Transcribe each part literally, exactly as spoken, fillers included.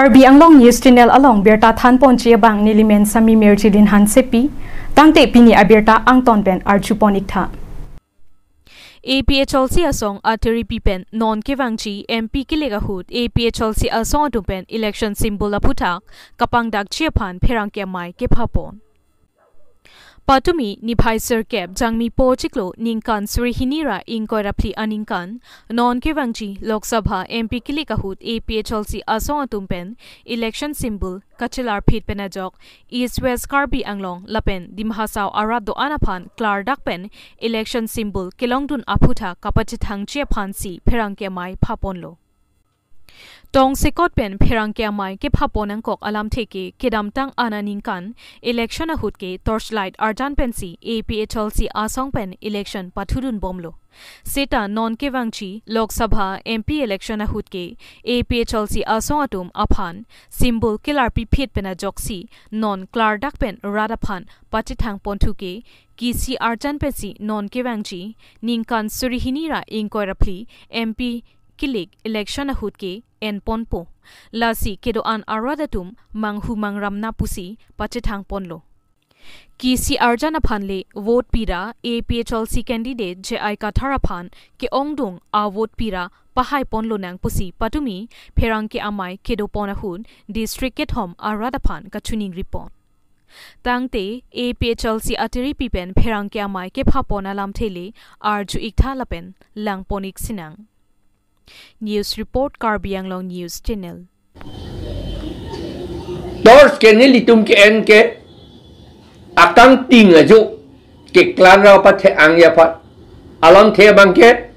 Karbi Anglong News Channel along birta thanponji abang nelimen Sami Mirjilin Hansepi, tangte pini abirta angton pen arjupon iktha. A P H L C asong atiripi pen non kevangji M P kilik ahut A P H L C asong atum pen election symbol aphuthak kapangdakji aphan pherangke amei kephapon. Patumi niphai sirkep Jangmi po chiklo ningkan suri hini ra ingkoi ra phli aningkan non kevangji Lok Sabha M P kilik ahut A P H L C asong atum pen election symbol kachelarphit pen ajok East West Karbi Anglong lapen Dima Hasao arat do-an aphan klardak pen election symbol kelongdun aphuthak kapachethangji aphansi pherangke amei phaponlo. Tongsekot pen pherangke amei kephapon angkok alamthe ke kedamtang an aningkan election ahut ke torchlight arjan pensi A P H L C asong pen election pathudunbomlo. Seta non kevangji Lok Sabha M P election ahut ke A P H L C asong atum aphan symbol kelarpiphit pen ajoksi non klardak pen rat aphan pachethangponthu ke kisi arjan pensi non kevangji ningkan suri hini ra ingkoi ra phli M P kilik election ahut ke enponpo. Lasi kedo-an arat atum manghu mangram na pusi pachethangponlo. Kisi arjan aphan le vote pi ra A P H L C candidate J I Kathar aphan ke-ongdung avote pi ra pahaiponlonang pusi patumi pherangke amei kedopon ahut district kethom arat aphan kachiningripon. Tangte A P H L C atiripi pen pherangke amei kephapon alamthe le arju iktha lapen langpon iksinang. News report, Karbi Anglong News Channel. Torch ke nelitum ke-en ke akangting ajo keklang ra pathe-angji aphan. Alamthe abang ke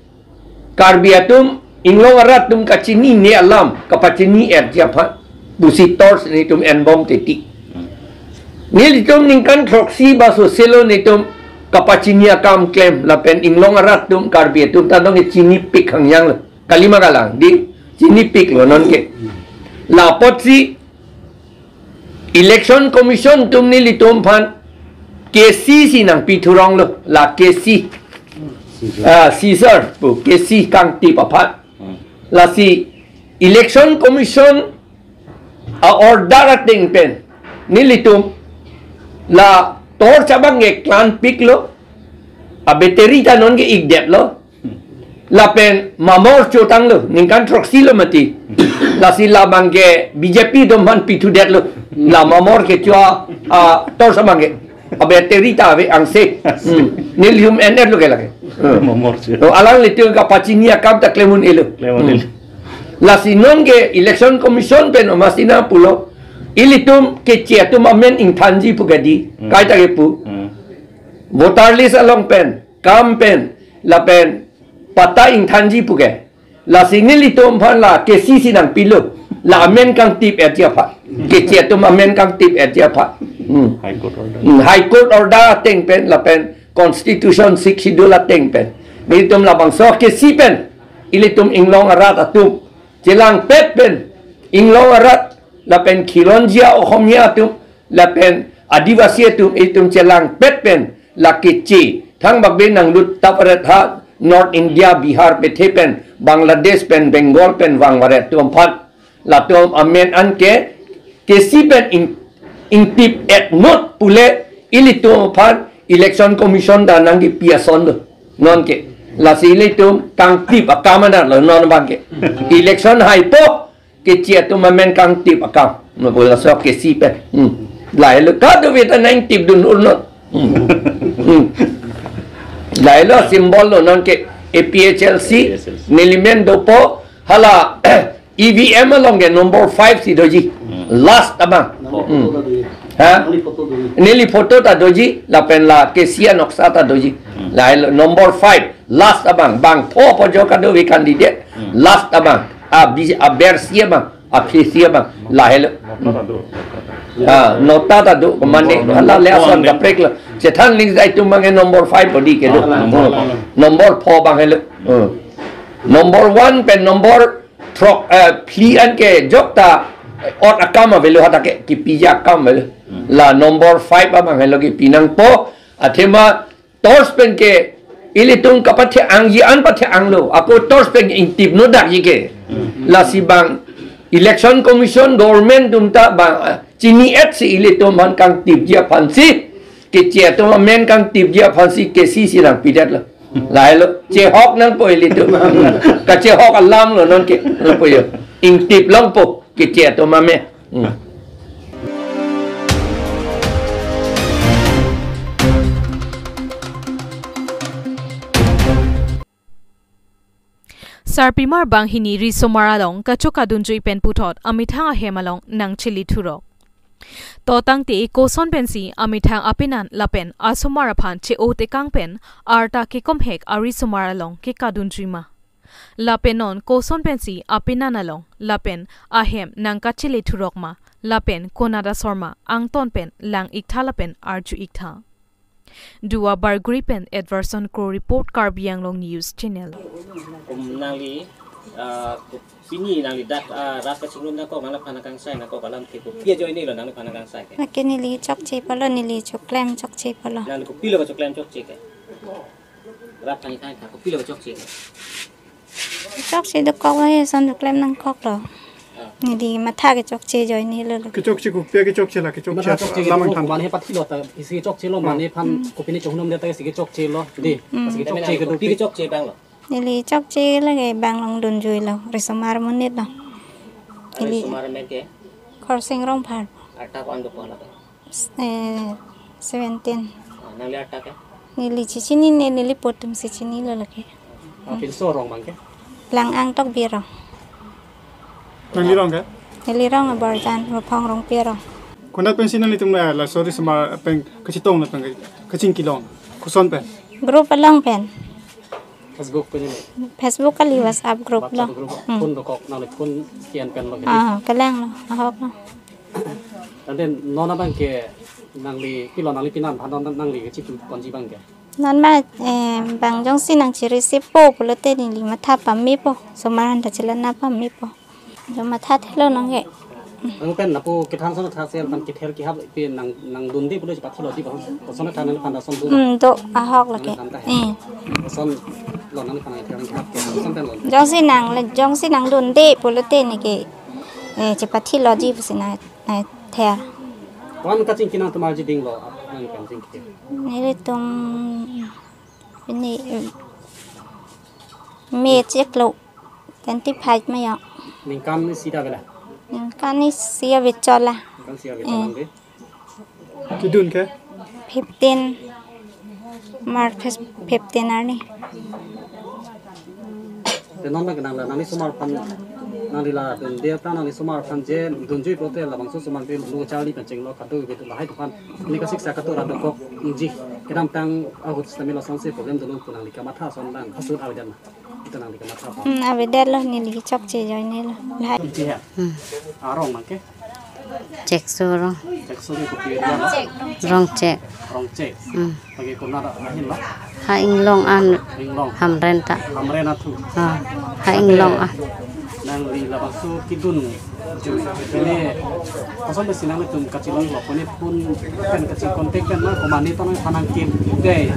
Karbi atum inglong arat atum kachinine alam kapachini-etji aphan pusi torch nelitum enbom teti. Nelitum ningkan throksi ba soselo nelitum kapachini akam klem lapen inglong arat atum Karbi atum ta nong chinipik hangjang lo. Kalima kalang di chinipiklo non ke. La apotsi Election Commission atum nelitum aphan K C si nangpi thuronglo, la K C. Ah, Caesar pu K C kangtip aphan. Lasi Election Commission a-order ateng pen nelitum la torch abang ke klanpiklo, a-battery ta non ke ikdetlo. Lapen mamor chotanglo, ningkan throksi lo mati. Lasi labang ke B J P atum aphan pithudetlo. La mamor kecho a, a, torch abang ke. A-battery ta ave angse. Hmm. Nelitum en-etlo ke lake. Hmm. Mamor cho. To alanglitum kapachini akam ta klem un-elo. Klem un-elo. Hmm. Lasi non ke Election Commission pen omasina pulo. Ilitum keche atum amen ingthanji pu kedi. Hmm. Kaita kepu. Hmm. Voter list along pen, kam pen, lapen patta ingthanji pu ke. Lasi nelitum aphan la K C si nangpilo. La amen kangtip-etji aphan. Keche atum amen kangtip-etji aphan. Hmm. High Court order. Hmm, High Court order ateng pen lapen Constitution Sixth Schedule ateng pen. Nelitum labangso K C pen ilitum inglong arat atum chelangpet pen inglong arat lapen khilonjia Ohomia atum lapen Adivasi atum itum chelangpet pen la keche thangbak be nanglut tap aret ha North India, Bihar pethe pen, Bangladesh pen, Bengal pen vangvaret atum aphan. Latum amen an ke K C pen ing, ingtip-et not pule ilitum aphan Election Commission ta nangkepi asonlo. Non ke. Lasi ilitum kangtip akam anatlo non abang ke. Election haipo keche atum amen kangtip akam. No bola so K C pen. Hmm. Lahelo kadokave ta nangtipdun un-e non. Hmm. Hmm. Lahelo symbol lo non ke A P H L C, A P H L C. Nelimen dopo hala E V M along ke number five si doji. Hmm. Last abang. Hmm. Ha? Neli photo ta doji, lapen la K C anoksa ta doji. Hmm. Lahelo number five, last abang, bangpho pu jo kadokave candidate, Hmm. last abang, a bi, aber si abang, aphi si abang, lahelo. Nota ta do. Ah, nota ta do, kemane, Number, hala number le four ason ang kaprek lo. Chethan ling jai atum abang number five bodi kedo. Ah, number Hmm. four. Number four abang helo. Hmm. Number one pen number throk, eh, phli an ke jok ta ot akam avelo hadak ke, kipiji akam avelo. Hmm. La number five abang helo kipi nangpo, athema torch pen ke ilitum kapathe-angji an pathe-anglo. Ako torch pen ingtip no dakji ke. Hmm. Lasi bang Election Commission, government atum ta bang, ah, chini-et si ilitum aphan kangtipji aphansi, keche atum amen kangtipji aphansi kesi si nangpidetlo. Lahelo, chehok nangpo ilitum. Kachehok alamlo nonke, lapu yo. Ingtip longpo, keche atum amen. Hmm. Sarpimar banghini risomar along kachokadunjui pen puthot amethang ahem along nangchele thurok. To tangte koson pensi amethang apenan lapen asomar aphan che-o tekang pen arta kekomhek arisomar along kekadunjui ma? Lapen non koson pensi apenan along lapen ahem nangkachele thurok ma? Lapen konat asor ma, angton pen lang-iktha lapen arju-iktha. Duar Bagori pen Edverson Kro report, Karbi Anglong News Channel. Kum nangli, ah, pini nangli dak, ah, rat kachingrum nangkok, nangliphan nangkangsai nangkok alam ke kopi ajoinelo nangliphan nangkangsai ke? Lake neli chokche pulo, neli choklem chokche pulo. Nangli kopilo kachoklem chokche ke? Rat thangthang kopilo kachokche ke? Chokche dokok lo he, son choklem nangkoklo. Ah. Neli matha kechokche ajoinelo. Kechokche kopi kechokche la kechokche. Matha chokche lam ko, angthan. Mane pathilo ta isi chokchelo, hmm, mane phan, hmm, kopine chonghumdet ta isi chokchelo. Dei, hmm, isi chokche ke kopi kechokche abanglo? Neli chokche lake bang along dunjuilo, risomar amonitlo. Neli risomar amen ke? Khorsing Rongphar. Arta ko-an dokok lake? Eh, seventeen. Ah, nangli arta ke? Neli chechinine, neli po atumsi chinilo lake. Ah, pinso arong abang ke? Lang-ang Tokbi arong. Nangli rong ke? Neli rong Borjan, Ruphong Rongpi arong. Konat pensi nanglitum, eh, laso risomar pen kachetong lapen kachingki long? Koson pen? Group along pen. Facebook pen ni? Facebook kali, WhatsApp group lo. WhatsApp group. Hmm. Phone dokok, nangli phone kian pen lo ke? Ah, kelanglo, ahoklo. Tangte non abang ke nangli pilo, nangli penan aphan non nangli kachipu ponji abang ke? Non ma, eh, bang jongsi nangche-receive po pulote neli matha pamepo, somar aphan ta chelang-na pamepo. Jo matha thelo nangke. Nang pen lapu kethan son tha sel aphan kether kehap pen nang, nangdunde pulo chepathilo di bang. Koson than nangliphan ta son do. Hmm, do ahok lake. Nangli than ta he. Eh. Koson lo nangliphan kether kehap ke koson pen lo? Jongsi nang le, jongsi nangdunde pulote neke, eh, chepathiloji pusi nang, nangther. Ko-an kachingki nangtum arji dinglo, ap nang kachingki? Nelitum pini, eh, May chiklo, twenty-five ma ya. Ningkan isi ta avelang? Ningkan isi ave chot la. Ningkan isi ave chot. Eh. Lang dei. Kedun ke? Fifteen. March fifteen arni. Te non lake nang la, nangli somar aphan, nangli la dunde ta nangli somar aphan je dunjui pulote labangso somar pen lo charli pen chenglo kado ke lahai atum aphan. Neli kasiksa kato ra dokok nangji. Kedamtang ahut sitame lasonsi problem dolo pu nangli kamatha ason abang hasut avedet ma? Ita nangli kamatha aphan. Hmm, avedetlo, neli chokche ajoinelo. Lahai. Iti he? Hmm. Arong abang ke? Chekso arong. Chekso ni kopi area lo? Rongchek. Rongchek. Hmm. Lake konat ahin lo? Ha Inglong an. Inglong. Hamren ta. Hamren athu. Ha, ha Inglong an. Nangli labangso kedun jui. Pini koson pensi nangtum kachelonglo, pini phone pen kachi contact pen ma, komane to nangphan nangkip dei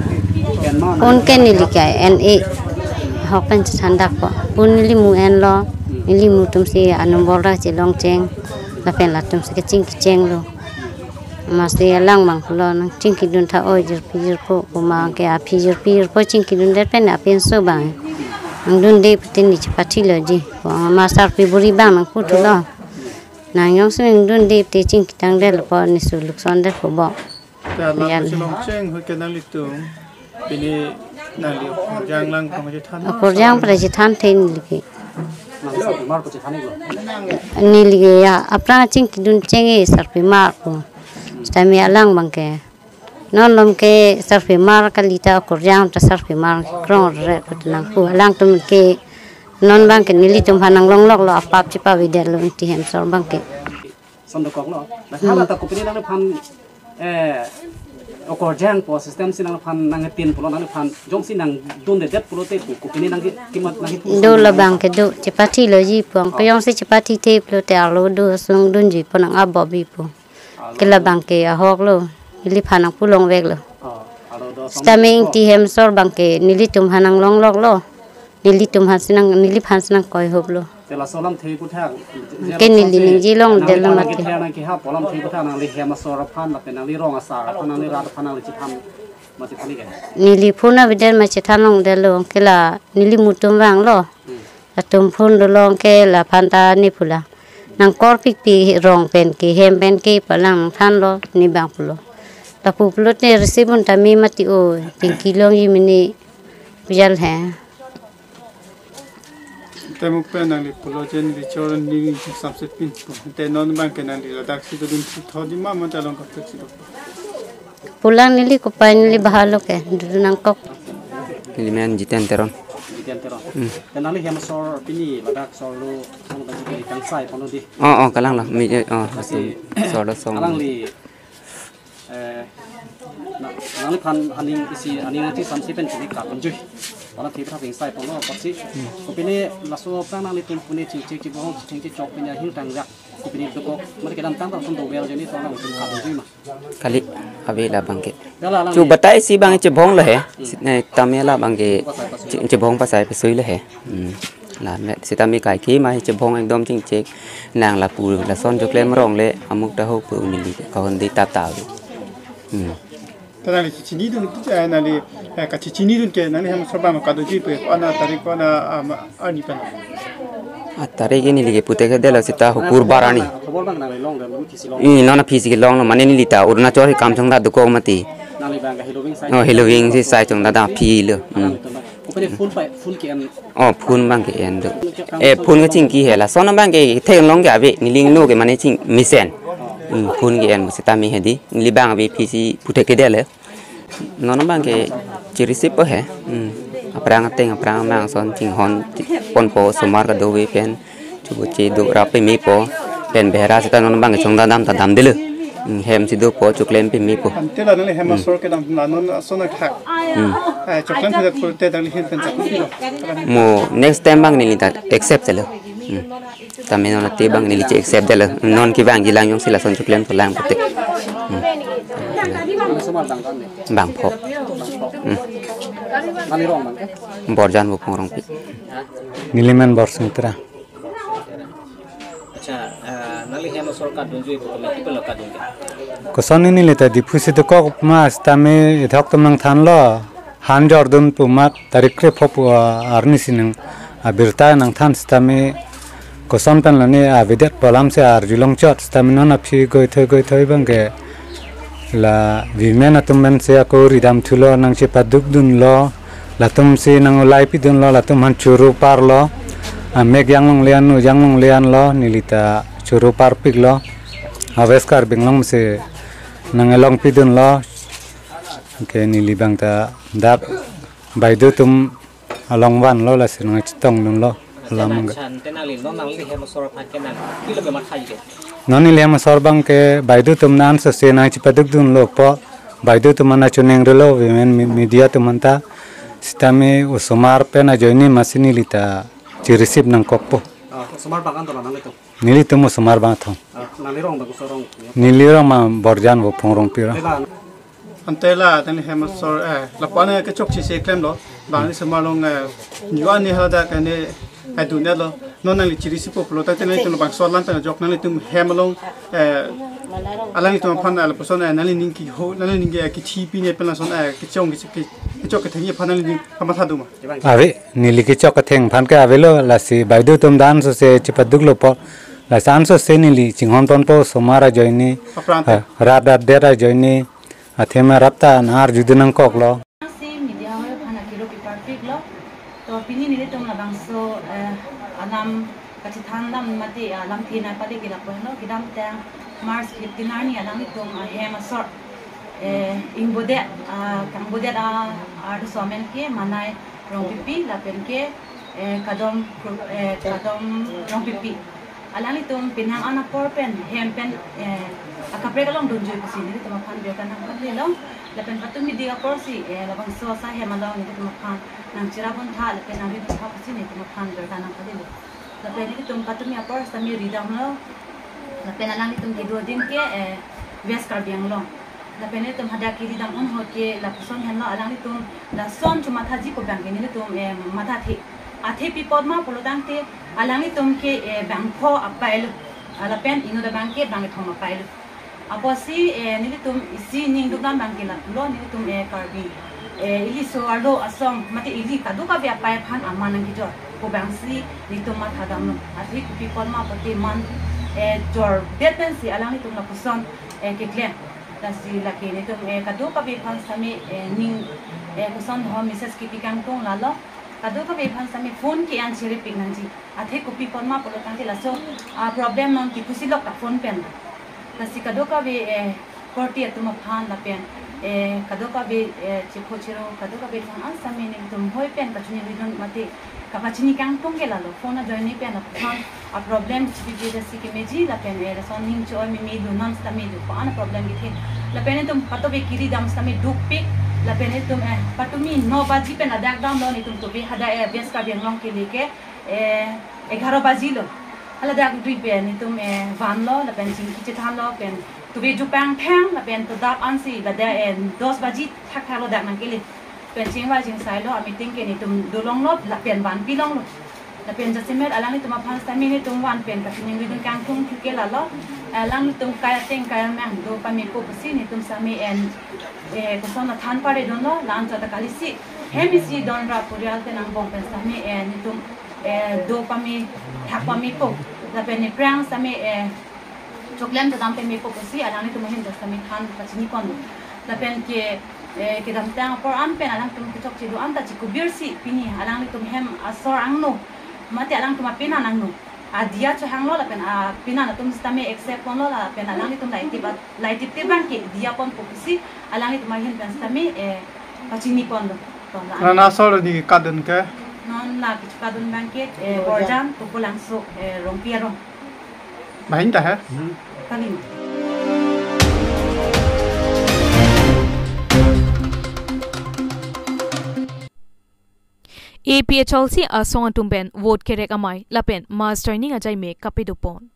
pen ma? Phone ke neli ke en-e ahok pen chethan dakpo. Phone neli mu enlo. Hmm. Neli mu atumsi anombor ra chelongcheng. Lapen latumsi kachingki chenglo. Amatsi alang abang pulo nangchingki duntha oi jirpi jirpo, komat ke aphi jirpi jirpo chingki dundet pen apinso abang nangdunde pute ne chepathiloji. Ko amat sarpi buri abang nangputhulo. Nang jongsi nangdunde pute chingki tangdetlo pu ne suluk sondet pu bo. Ya, alam ya, chelongcheng ahut ke nanglitum pini nangli akorjang lang kong chethan. Akorjang pra chethan the neli ke. Nangli sarpimar pu chethan iklo? Neli ke ya, aphrang chingki dun cheng-e sarpimar pu. Sitame alang abang ke. Non malom ke sarpimar kali ta akorjang ta sarpimar krong re kut nangpu. Alangtum ke non abang ke nelitum aphan nanglongloklo, apap chepavedetlo Ingti Hemsor abang ke. Son dokoklo. Nah, hmm, hala ta kopine nangliphan, eh, akorjang pu system si nangliphan nangtin pulo, nangliphan jongsi nangdundedet pulote ko-, kopine nangki-, kimat nangkipu? Do labang ke do, chepathiloji pu. Oh. Ko jongsi chepathithe pulote arlo do sung dunji pu nang abobi pu. Arlo. Ke labang ke ahoklo, neliphan nangpulongveklo. Oh, arlo do sung. Sitame dunji pu. Ingti Hemsor abang ke nelitum aphan nanglongloklo. Nelitum aphansi nang, neliphansi nangkoihoplo. Laso alamthe aputhak, ke neli ningje longdetlo nang mati. Nang kehap alamthe aputhak nangli hem asor aphan, lapen nangli rong asar aphan, nangli rat aphan nangli chethan, mati thani ke. Neli phone avedet ma chethan longdetlo, ke la neli mutum vanglo. Hmm. Latum phone dolo ke laphan ta ne pu la. Nangkorpikpik rong pen ke, hem pen ke pu alang nangthanlo, ne bang pulo. Lapu pulote receive un tame mati o, tingki longji mene pujal he. Temo pen nangli pulo jen bichor ni ni samse pin. Te non bang ke nangli ladak si dodun si tho di ma mon ta long kapek si do. Pulang neli kopai neli bahalo ke, dodun nangkok. Neli men Jiten Teron. Jiten Teron. Hmm. Te nangli hem asor pini ladak sorlo, song tadi ke kangsai pono di. Oh, oh, kalang lah. Mi, eh, oh, Kasi sorlo song. Alangli, eh, na, nangliphan aning isi aning ati samsi pen kini kapon jui. Orang kita kangsai pono, pasti. Kopine laso aphrang nanglitum pune chingchek chibohong chingchek chok pine ahing tangjak. Kopine dokok, mari kedamtang tang pun dobel jeni to nangtum kapon jui ma. Kali, ave labang ke. Dala alang Chu ni. Batai si bang chebhong lo he. Hmm. Si, eh, tame labang ke Pasai, pasai. Che-, chebhong pasai pasui lo he. Hmm. La me sitame kaike ma chebhong ekdom chingchek. Nang lapu lason choklem rong le amuk ta ho pu neli kahon di tap ta ave. Hmm. Te nangli chichinidun, eh, nangli, eh, kachichinidun ke nangli hem asor bang kadojui pu, ko-an atarik ko-an, ah, ma, arni pen. Atarik ini lagi puthekthedetlo seta hukur barani. Khobor bang nangli longdetlo, phi si long. I non aphi si longlo, mane neli ta Arunachal si kam chongda dokok mati. Nangli bang ke Heloving sai. Oh, Heloving si sai chongda da philo. Hmm. Alang itu bang. Kopine phone pai, phone ke-en. Oh, phone bang ke-en do. Eh, phone kachingki he lason bang ke theklong ke ave, neli ingno ke mane ching mesen. Hmm, phone ke-en sitame he di, neli bang ave phi si puthekthedetlo. Non bang ke chi-receive po he. Hmm. Aphrang ateng aphrang amang ason chinghon ponpo osomar kadokave pen. Chubu che do rap pemepo. Pen behera seta non bang ke chongda dam ta damdetlo. Hmm, hem si dopo choklem pemepo. Ante la nangli hem asor kedam la non ason akhak. Hmm. Eh, choklem pedet pulote nangli hem pen chakupilo. Mo next time bang neli ta accept lo. Hmm. Tame non ate bang neli che accept detlo. Non kevangji lang jongsi lason choklem to lang pute. Hmm. Bang pho. Hmm. Borjan Vophong Rongpi. Neli men Borsing Terang. Acha, eh, nangli hem asor kadunjui pu committee pen lo kadun ke? Koson neli ta Diphu si dokok ma sitame ithok atum nangthanlo. Han jordun pu amat tarik krepho pu, ah, arni si nang abirta nangthan sitame koson pen lone avedet pu alam si arjulong chot sitame non aphi goithoi goithoi bang ke la women atum pen si ako ridam thulo nangchepadukdunlo latum si nang ulai pidunlo latum aphan choro parlo amek janglongle an nu janglongle anlo neli ta choro parpiklo West Karbi Anglong si nang elong pidunlo. Ke neli bang ta dak baideo atum along vanlo lasi nang chetongdunlo alam ke. Chan te nangli non nangli hem asor aphan ke nang pilo ke matha ke? Non neli hem asor bang ke baideo atum nang ansose nangchepadukdunlo po baideo atum aphan achuning relo women me-, media atum aphan ta sitame osomar pen ajoine masi neli ta chi-receive nangkokpo. Ah, osomar bang an dola nanglitum. Nelitum osomar bang thong. Ah, nangli rong bang koson rong. Neli rong ma Borjan Vophong Rongpi rong. Ante la, ante la, tangli hem asor, eh, lapu-an kechok chisi klemlo, bang ni osomar along, eh, nyu-an ni hala dak ne, eh, dun-etlo, non nangli chi-receive po pulo, tangte nanglitum labangso alam pen ajok nanglitum hem along, eh, alanglitum aphan, eh, lapuson, eh, nangli ning keho, nangli ning ke, eh, kethi pine pen lason, eh, kechong, kechi-, ke-, kechok kethengji aphan nangli ning kamatha do ma? Ave, neli kechok ketheng aphan ke avelo, lasi baideo atum ta ansose chepaduklo po, lasi ansose neli chinghon ponpo osomar ajoine, Aphrang te? eh, rat rat det ajoine, athema rap ta nang arjudun nangkoklo. Si media hoi aphan akiro piparpiklo. To pini nelitum labangso, eh, alam kachethan dam mati, eh, alamthe nangpale ke lapu henlo, kedamtang March fifteen arni alanglitum, eh, hem asor, eh, ingbodet, ah, kangbodet, ah, arloso amen ke Manai Rongpipi lapen ke, eh, Kadom Kro-, eh, Kadom Rongpipi. Alanglitum penang an apor pen hem pen, eh, akaprek along dunjui pusi nelitum aphan birta nangpalelo. Lapen patumi dik apor si, eh, labangso asai hem along nelitum aphan nangcherap buntha lapen nangri buntha pusi nelitum aphan birta nangpalelo. Lapen nelitum patumi apor sitame ridamlo. Lapen alanglitum kedo adim ke, eh, West Karbi Anglong. Lapen nelitum hadak kiri dam-un ahut ke lapuson henlo alanglitum lason chomathaji pu abang ke nelitum, eh, mathathe. Athe pi apot ma pulotangte alanglitum ke, eh, bangpho apailo. Lapen inut abang ke bangkethom apailo. Apotsi, eh, nelitum isi ning dukdam abang ke lapulo, nelitum, eh, Karbi, eh, ili so-arlo asong mate ili kadokave apai aphan aman nangkejor pu abangsi nelitum mathadamlo. Athe kopi apot ma pulote man, eh, jordet pensi alanglitum lapuson, eh, keklem. Lasi lake nelitum, eh, kadokave aphan sitame, eh, ning, eh, koson ho message kepi kangtung lalo. Kadokave aphan sitame phone ke-en cheripik nangji. Athe kopi apot ma pulotangte laso, ah, problem non kipusi lok ta phone pen. Lasi kadokave, eh, korte atum aphan lapen, eh, kadokave, eh, chepho chero, kadokave aphan an sitame nelitum hoi pen kachini ridun mate kapachini kangtung ke lalo. Phone ajoine pen lapuson a-problem chipipedetsi kemeji lapen, eh, lason ning cho-oi meme do non sitame do ko-an a-problem kethe. Lapen nelitum patumi kiri dam sitame dukpik. Lapen nelitum, eh, patumi no baji pen ladak damlo, nelitum tumi hadak, eh, West Karbi Anglong kele ke, eh, egaro bajilo. Haladak ri pen nelitum, eh, vanlo lapen chingki chethanlo pen tumi jupang thang lapen to dap ansi ladak, eh, dos baji thakthak ladak nangkele. Pen chingvai chingsailo, a-meeting ke nelitum dolonglo lapen vanpilonglo. Lapen jasemet alanglitum aphan sitame nelitum van pen kachini ridun kangtung thuke lalo. Alanglitum kai ateng kai amang do pamepo pusi nelitum sitame en, eh, koson athan paredunlo, la-anchot ta kalisi hem isi donra purial pen angbong pen sitame, eh, nelitum, eh, do pame thak pamepo. Lapen ne aphrang sitame, eh, choklem ta dam pamepo pusi alanglitum ahin ta sitame than kachini ponlo. Lapen ke, eh, kedamtang apor an pen alangtum kechokche do-an ta chikubirsi pini alanglitum hem asor angno mate alangtum apenan angno adiya chohanglo lapen apenan atum sitame accept ponlo lapen alanglitum laitip at-, laitip tip abang ke diya ponpo pusi alanglitum ahin pen sitame, eh, pachini ponlo. To la. Non asor ni kadun ke? Non la kecho kadun abang ke, eh, Borjan, Tukulangso, eh, Rongpi arong. Bahin ta he? Kalin. A P H L C asong atum pen vote kerek amei lapen master ning ajaime kapadopon.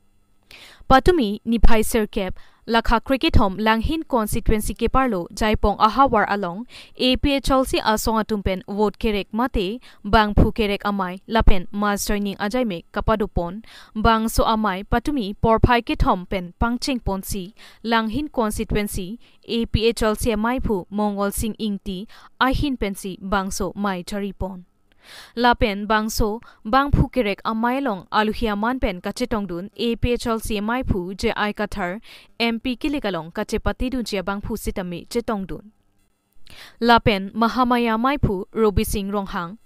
Patumi niphai sirkep lakha krekethom Langhin constituency keparlo Jaipong ahavar along A P H L C asong atum pen vote kerek mate bangphu kerek amei lapen master ning ajaime kapadopon. Bangso amei patumi porphai kethom pen pangcheng ponsi Langhin constituency A P H L C ameiphu Mongol Sing Ingti ahin pensi bangso mei charipon. Lapen bangso bangphu kerek amei along aluhi aman pen kachetongdun A P H L C ameiphu J I Kathar, M P kilik along kachepatedunji abangphu sitame chetongdun. Lapen Mahamaya ameiphu Robi Sing Ronghang,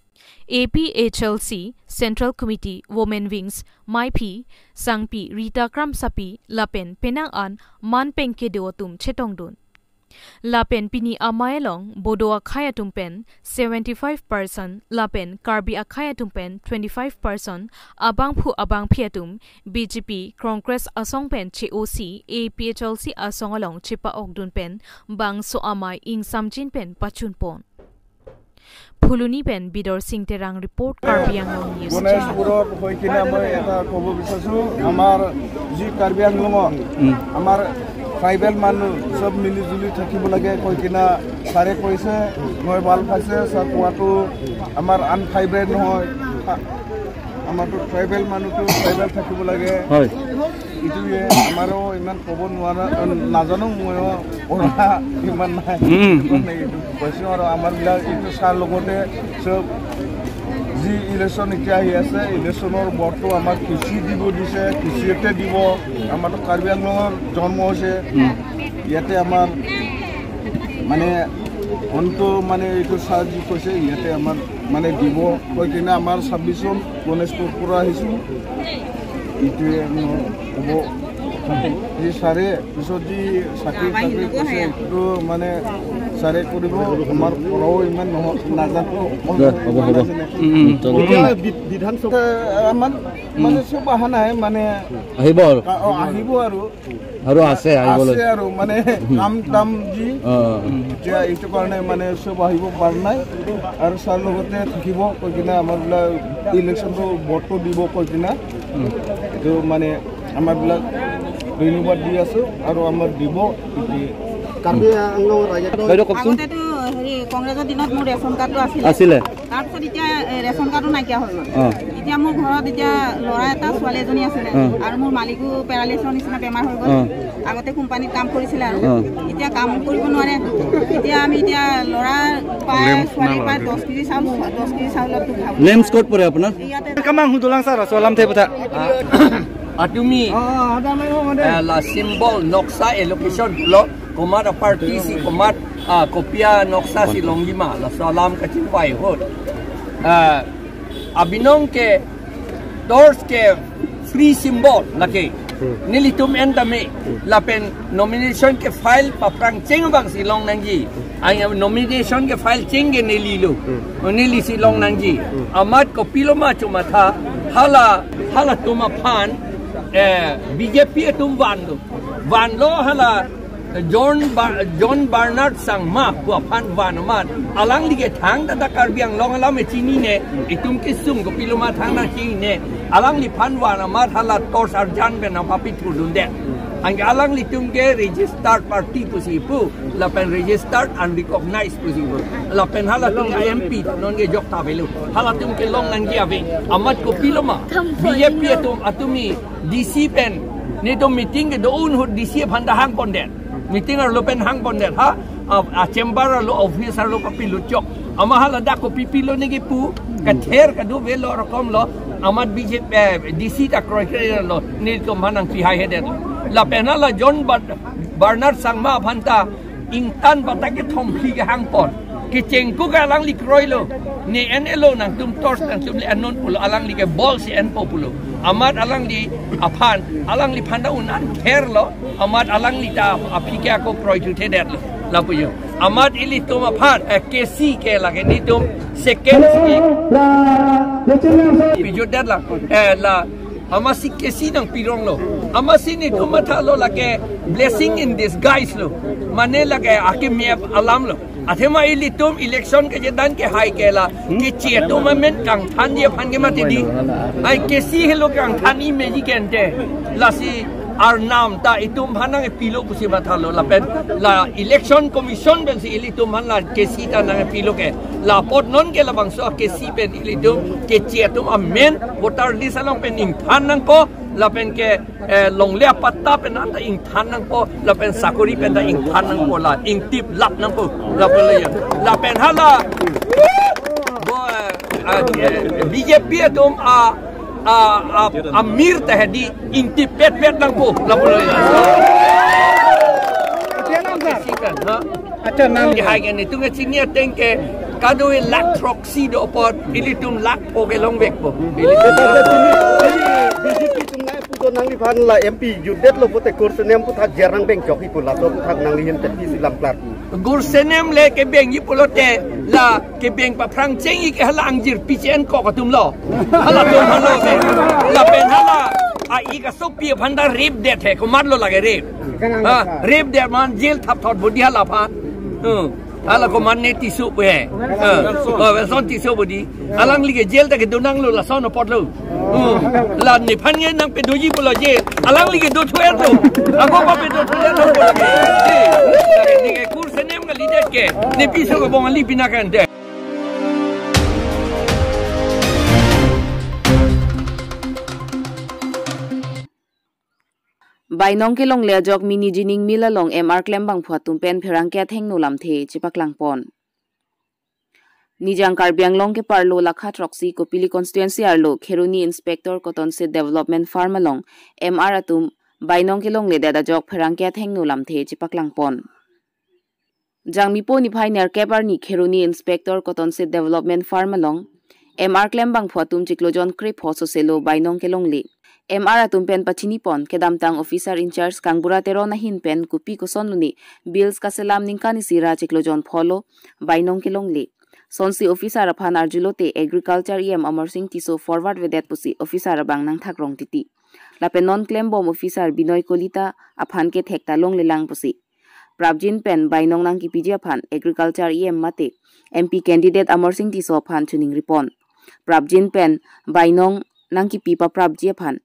A P H L C Central Committee Women Wings meiphi sangpi Rita Kramsapi lapen penang an manpeng kedo atum chetongdun. Lapen pini amei along Bodo akhei atum pen seventy-five percent lapen Karbi akhei atum pen twenty-five percent, abangphu abangphi atum B J P, Congress asong pen che-osi A P H L C asong along chepa-okdun pen bangso amei ingsamjin pen pachunpon. Phuloni pen Bidor Sing Terang report, Karbi Anglong News. গণেশপুৰত হৈ কিনে মই এটা ক'ব বিচাৰিছো, আমাৰ যি কাৰ্বি আংলঙত আমাৰ ট্ৰাইবেল মানুহ চব মিলি জুলি থাকিব লাগে কৈ কিনে ছাৰে কৈছে, মই ভাল পাইছে ছাৰ কোৱাটো। আমাৰ আন ট্ৰাইবেল নহয়, আমাৰতো ট্ৰাইবেল মানুহটো ট্ৰাইবেল থাকিব লাগে। হয়। এইটোৱে আমাৰো ইমান ক'ব নোৱাৰা, নাজানো ময়ো, পঢ়া ইমান নাই। উম, উম। ইমান নাই এইটো। কৈছো আৰু আমাৰ বিলাক এইটো ছাৰ লগতে চব যি ইলেকশ্যন এতিয়া আহি আছে, ইলেকশ্যনৰ ভোটটো আমাক কৃষি দিব দিছে, কৃষিতে দিব। আমাৰতো কাৰ্বি আংলঙৰ জন্ম হৈছে, উম। ইয়াতে আমাৰ মানে অন্ত মানে এইটো ছাৰ যি কৈছে, ইয়াতে আমাৰ মানে দিব কৈ কিনে আমাৰ ছাব্বিছজন গণেশপুৰ পৰা আহিছো। এইটোৱে মোৰ ক'ব। যি ছাৰে পিছত যি চাকৰি তাকৰি কৈছে, এইটো মানে ছাৰে কৰিব। আমাৰ পঢ়াও ইমান নহয়, নাজানো। দে, হ'ব, হ'ব। উম, উম, এতিয়া বি-, বিধানসভা আমাৰ মানে চব অহা নাই, মানে আহিব আৰু। অ, আহিব আৰু। আৰু আছে আহিবলৈ। আছে আৰু মানে কাম তাম যি। অ। এতিয়া এইটো কাৰণে মানে চব আহিব পৰা নাই। আৰু ছাৰ লগতে থাকিব কৈ কিনে আমাৰ বিলাক ইলেকশ্যনটো ভোটটো দিব কৈ কিনে। উম। এইটো মানে আমাৰ বিলাক ধন্যবাদ দি আছো আৰু আমাৰ দিব। কাৰ্বি আংলং ৰাইজে বাইদেউ কওকচোন। আগতেতো হেৰি কংগ্ৰেছৰ দিনত মোৰ ৰেচন কাৰ্ডটো আছিলে। আছিলে। তাৰপিছত এতিয়া, এ, ৰেচন কাৰ্ডটো নাইকিয়া হৈ গ'ল। অ। এতিয়া মোৰ ঘৰত এতিয়া ল'ৰা এটা, ছোৱালী এজনী আছিলে। অ। আৰু মোৰ মালিকো পেৰালিছৰ নিচিনা বেমাৰ হৈ গ'ল। অ। আগতে কোম্পানীত কাম কৰিছিলে আৰু। অ। এতিয়া কাম কৰিব নোৱাৰে। এতিয়া আমি এতিয়া ল'ৰা পায়, ছোৱালী পায়, দহ কেজি চাউল, দহ কেজি চাউলতো খাব। নেমছ ক'ত পৰে আপোনাৰ? ইয়াতে। Kamang hudulang sar, so alam the putha. Atumi, eh, la symbol noksa allocation block, komat aparty si komat, ah, kopia noksa si longlima, laso alam kachingpai ahut. Ah, abinong ke, torch ke free symbol lake. Hmm. Nelitum en tame, hmm, lapen nomination ke file paphrang cheng abang si long nangji. Ang nomination ke file cheng ke neli lo. Hmm. O neli si long nangji. Hmm. Amat kopilo ma chomatha, hala, halatum aphan, eh, B J P atum vanlo. Vanlo hala John Ba-, John Bernard Sangma pu aphan van amat. Alangli ke thangta ta Karbi Anglong alam e chinine, itum kesung kopilo ma thangta chinine. Alangliphan van amat hala torch arjan pen nangpapithurdunde. Anke alanglitum ke registered party pusi pu, lapen registered unrecognized pusi pu. Lapen halatum M P non ke jokta avelo. Halatum ke long nangji ave. Amat kopilo ma. B J P atum, atumi D C pen. Netum meeting kedo-un ahut D C aphan ta hangpondet. Meeting arlo pen hangpondet. Ha, a, a chamber arlo, office arlo kapilo chok. Ama hala dak kopi pilo neke pu, kather kadu velo rokom lo, amat B J P, eh, D C ta kroikre lo, netum aphan nangpihai hedet. Lapen hala John Bar-, Bernard Sangma aphan ta ingtan batak kethom phli kehangpon. Kechengku ke alangli kroilo. Ne en-elo nangtum torch nangtum le-en non pulo, alangli ke bol si enpo pulo. Amat alangli aphan, alangliphan ta un-an kherlo. Amat alangli ta aphi ke ako kroithudetlo. Lapu jo. Amat ilitum aphan, eh, K C ke lake netum second si pijutdetlang. Eh, la, amatsi K C nangpironglo. Amatsi netum mathalo lake blessing in disguise lo. Mane lake akeme alam lo. Athema ilitum election kejedan kehai ke la, keche atum amen kangthanji aphan ke mati di. Ai K C helo kangthan-i meji kente. Lasi arnam ta itum aphan nangpilo pusi mathalo lapen la election commission pensi ilitum aphan la K C ta nangpilo ke. La apot non ke labangso K C pen ilitum keche atum amen voter list along pen ingthan nangpo lapen ke, eh, longle apatta pen anta ingthan nangpo, lapen sakori pen ta ingthan nangpo la, ingtip lap nangpo, lapen le ya. Lapen hala, bo, eh, eh, B J P atum a, a, a, amir ta hedi ingtip petpet nangpo, lapen le ya. Sikan, ha? Accha, nang. Hai ke netum kechini ateng ke kadokave lakh throksi do apot, ilitum lakh pho ke longvekpo. Ilitum. B J P atum nangputo nangliphan la M P jutdetlo pulote kursi nem aphuthak jer nangbeng chokji pu laso aphuthak nangli ahin tepisi lam plat. Kursi nem le kebengji pulote la kebeng paphrang chengji ke hala angjir pichen kok atum lo. Halatum halo ke. Lapen hala a-ik asopi aphan ta rape det he, komatlo lake rape. Ha, rape det man jail thapthot bodi hala aphan. Hmm. Hala komat ne Tisso pu he. Ha. Oh, Welson Tisso bodi. Alangli ke jail ta kedo nanglo lason apotlo. Hmm. La nephan ke nangpedoji pulo jail. Alangli ke dothu-etlo. Ako pa pedothu-etlo pulo ke. Neke kursi nem kalidet ke. Ne piso kebong ali pina kante. Bainong kelongle ajok Mini Jining Mill along M R klem bangphu atum pen pherangke athengno lamthe chepaklangpon. Nijang Karbi Anglong keparlo lakha throksi Kopili constituency arlo Kheroni Inspector Cotton Seed Development Farm along M R atum bainong kelongledet ajok pherangke athengno lamthe chepaklangpon. Jangmipo niphai nerkep arni Kheroni Inspector Cotton Seed Development Farm along M R klem bangphu atum chiklo jon krepho soselo bainong kelongle. M R atum pen pachinipon kedamtang officer in charge Kangbura Teron ahin pen kopi kosonlone bills kaselam ningkan isi ra chiklo jon pholo bainong kelongle. Sonsi officer aphan arjulote Agriculture E M Amarsing Tisso forward vedet pusi officer abang nangthakrong titi. Lapen non klembom officer Binoy Kolita aphan ke thekta longlelang pusi prapjin pen bainong nangkipiji aphan Agriculture E M mate M P candidate Amarsing Tisso aphan chuningripon. Prapjin pen bainong nangkipi paprapji aphan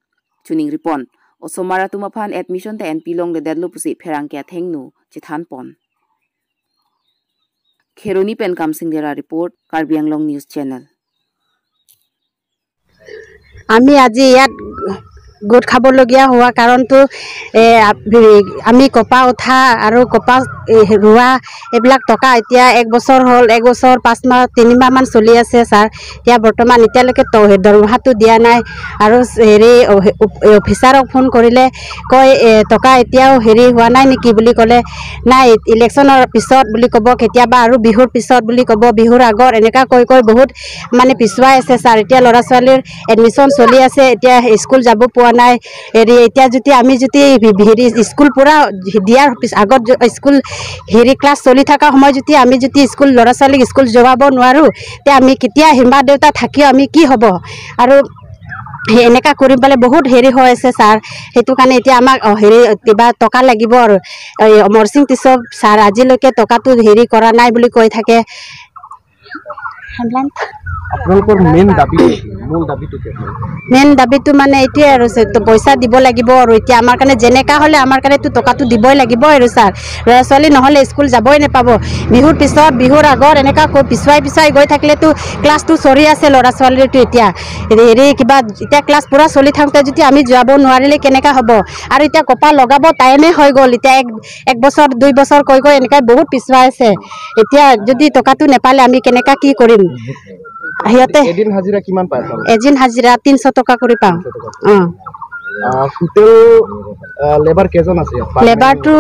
chuningripon. Osomar atum aphan admission ta enpi longledetlo pusi pherangke athengno chethanpon. Kheroni pen Kamsing Dera report, Karbi Anglong News Channel. আমি আজি ইয়াত গোট খাবলগীয়া হোৱা কাৰণটো, এ, আ-, হেৰি, আমি কপা উঠা আৰু কপা, এ, ৰোৱা এইবিলাক টকা এতিয়া এক বছৰ হ'ল, এক বছৰ পাঁচ মাহ, তিনি মাহমান চলি আছে, ছাৰ। এতিয়া বৰ্তমান এতিয়ালৈকে ত-, দৰমহাটো দিয়া নাই। আৰু হেৰি, অ-, অফিচাৰক ফোন কৰিলে কয়, এ, টকা এতিয়াও হেৰি হোৱা নাই নেকি বুলি ক'লে, নাই, ইলেকশ্যনৰ পিছত বুলি ক'ব কেতিয়াবা, আৰু বিহুৰ পিছত বুলি ক'ব, বিহুৰ আগত, এনেকা কৈ কৈ বহুত মানে পিছুৱাই আছে, ছাৰ। এতিয়া ল'ৰা ছোৱালীৰ এডমিশ্যন চলি আছে, এতিয়া স্কুল যাব পোৱা নাই। হেৰি, এতিয়া যদি আমি যদি হেৰি স্কুল পূৰা দিয়াৰ পিছ-, আগত য-, স্কুল হেৰি ক্লাছ চলি থকা সময়ত যদি আমি যদি স্কুল ল'ৰা ছোৱালীক স্কুল যোৱাব নোৱাৰোঁ, তে আমি কেতিয়া আহিম বা দেউতা থাকিও আমি কি হ'ব? আৰু সেই এনেকা কৰি পেলাই বহুত হেৰি হৈ আছে, ছাৰ। সেইটো কাৰণে এতিয়া আমাক, অ, হেৰি কিবা টকা লাগিব আৰু। এই অমৰ সিং টিচৌ ছাৰ আজিলৈকে টকাটো হেৰি কৰা নাই বুলি কৈ থাকে। আপোনালোকৰ মেইন দাবী কি? মূল দাবীটো কি? মেইন দাবীটো মানে এইটোৱে আৰু, চে-, তো পইচা দিব লাগিব আৰু। এতিয়া আমাৰ কাৰণে যেনেকা হ'লে আমাৰ কাৰণেতো টকাটো দিবই লাগিব আৰু, ছাৰ। ল'ৰা ছোৱালী নহ'লে স্কুল যাবই নাপাব। বিহুৰ পিছত, বিহুৰ আগত এনেকা কৈ পিছুৱাই পিছুৱাই গৈ থাকিলেতো ক্লাছটো চলি আছে ল'ৰা ছোৱালীৰতো এতিয়া। হেৰি, হেৰি কিবা এতিয়া ক্লাছ পূৰা চলি থাকোঁতে যদি আমি যাব নোৱাৰিলে কেনেকা হ'ব? আৰু এতিয়া কপাল লগাব টাইমে হৈ গ'ল। এতিয়া এক, এক বছৰ, দুই বছৰ কৈ কৈ এনেকৈ বহুত পিছুৱাই আছে। এতিয়া যদি টকাটো নাপালে আমি কেনেকা কি কৰিম? সিহঁতে এদিন হাজিৰা কিমান পায় আপোনালোকে? এদিন হাজিৰা তিনিশ টকা কৰি পাওঁ। তিনিশ টকা। অ। আহ, টোটেল, আহ, লেবাৰ কেইজন আছে ইয়াত? লেবাৰটো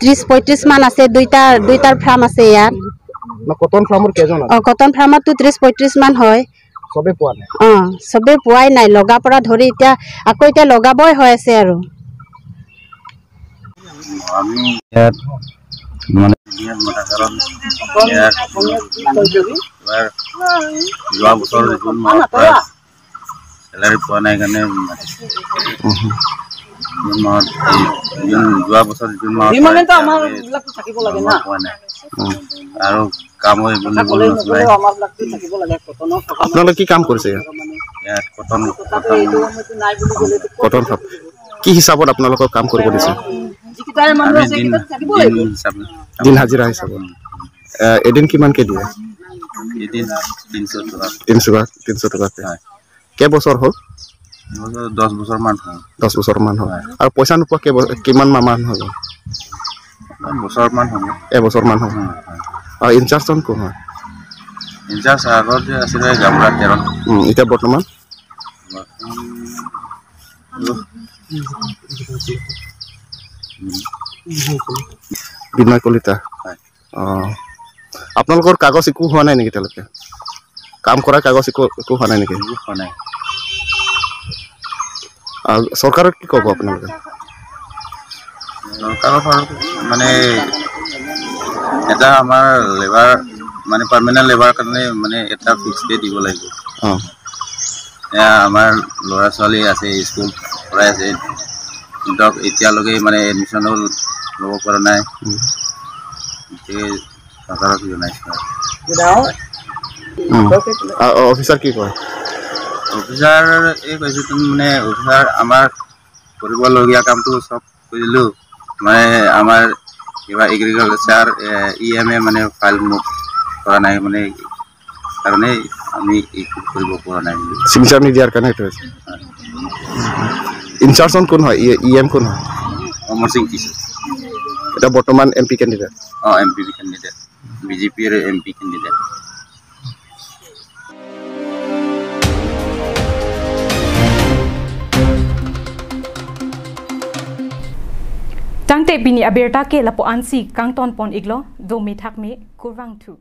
ত্ৰিশ পঁয়ত্ৰিশ মান আছে, দুইটা, দুইটাৰ ফাৰ্ম আছে ইয়াত। না, কটন ফাৰ্মৰ কেইজন আছে? অ, কটন ফাৰ্মততো ত্ৰিশ পঁয়ত্ৰিশ মান হয়। চবে পোৱা নাই? অ, চবে পোৱাই নাই, লগা পৰা ধৰি এতিয়া আকৌ এতিয়া লগাবই হৈ আছে আৰু। আমি ইয়াত মানে ইয়াত মতা কাৰণ ইয়াত এবাৰ যোৱা বছৰ জুন মাহৰ পৰা চেলাৰী পোৱা নাই কাৰণে মাতিছে। উম। জুন মাহত, জুন, যোৱা বছৰ জুন মাহত যিমানে তো আমাৰ এইবিলাকতো থাকিব লাগে না। পোৱা নাই। উম। আৰু কামো এভেইলেবল নাছিলে। আপোনালোকে কি কাম কৰিছে ইয়াত? ইয়াত কটন, কটন। Cotton farm. কি হিচাপত আপোনালোকক কাম কৰিব দিছে? আমি দিন, দিন হিচাপে। দিন হাজিৰা হিচাপত। এ, এদিন কিমানকে দিয়ে? এদিন তিনিশ টকা। তিনিশ টকা, তিনিশ টকাকে। হয়। কেইবছৰ হ'ল? দহ বছৰ মান হ'ল। দহ বছৰ মান হ'ল। হয়। আৰু পইচা নোপোৱা কেইব-, কিমান মাহ মান হ'ল? বছৰ মান হ'ল। এবছৰ মান হ'ল। উম, হয়। আৰু ইনচাৰ্জজন কোন হয়? ইনচাৰ্জ আগত যে আছিলে গাঁওবুঢ়া তেৰণ। উম, এতিয়া বৰ্তমান? বৰ্তমান, উম। বিনয় কলিতা। হয়। অ, আপোনালোকৰ কাগজ একো হোৱা নাই নেকি এতিয়ালৈকে? কাম কৰা কাগজ একো, একো হোৱা নাই নেকি? একো হোৱা নাই। আৰু চৰকাৰক কি ক'ব আপোনালোকে? চৰকাৰৰ ফালৰ মানে এটা আমাৰ লেবাৰ, মানে পাৰ্মানেণ্ট লেবাৰ কাৰণে মানে এটা ফিক্স পে দিব লাগিব। অ। এয়া আমাৰ ল'ৰা ছোৱালী আছে, স্কুল পঢ়াই আছে, সিহঁতক এতিয়ালৈকে মানে এডমিশ্যনো ল'ব পৰা নাই। উম। গতিকে চৰকাৰক জনাইছোঁ আৰু। উম। আ, অ, অফিচাৰ কি কয়? অফিচাৰ এই কৈছে, তুমি মানে অফিচাৰ আমাৰ কৰিবলগীয়া কামটো চব কৰি দিলোঁ, মানে আমাৰ কিবা এগ্ৰিকালচাৰ, এ, ই এম এ মানে ফাইল মোক কৰা নাই, মানে কাৰণে আমি একো কৰিব পৰা নাই বুলি। চিগনেচাৰ নিদিয়াৰ কাৰণে এইটো হৈছে। ইনচাৰ্জজন কোন হয়? ই, ই এম কোন হয়? অমৰ সিং টিচৌ। এতিয়া বৰ্তমান এম পি কেণ্ডিডেট। অ, M P candidate. B J পিৰ M P candidate. Tangte pini abirta ke lapu-ansi kangton pon iklo, dome thakme, kurvangthu.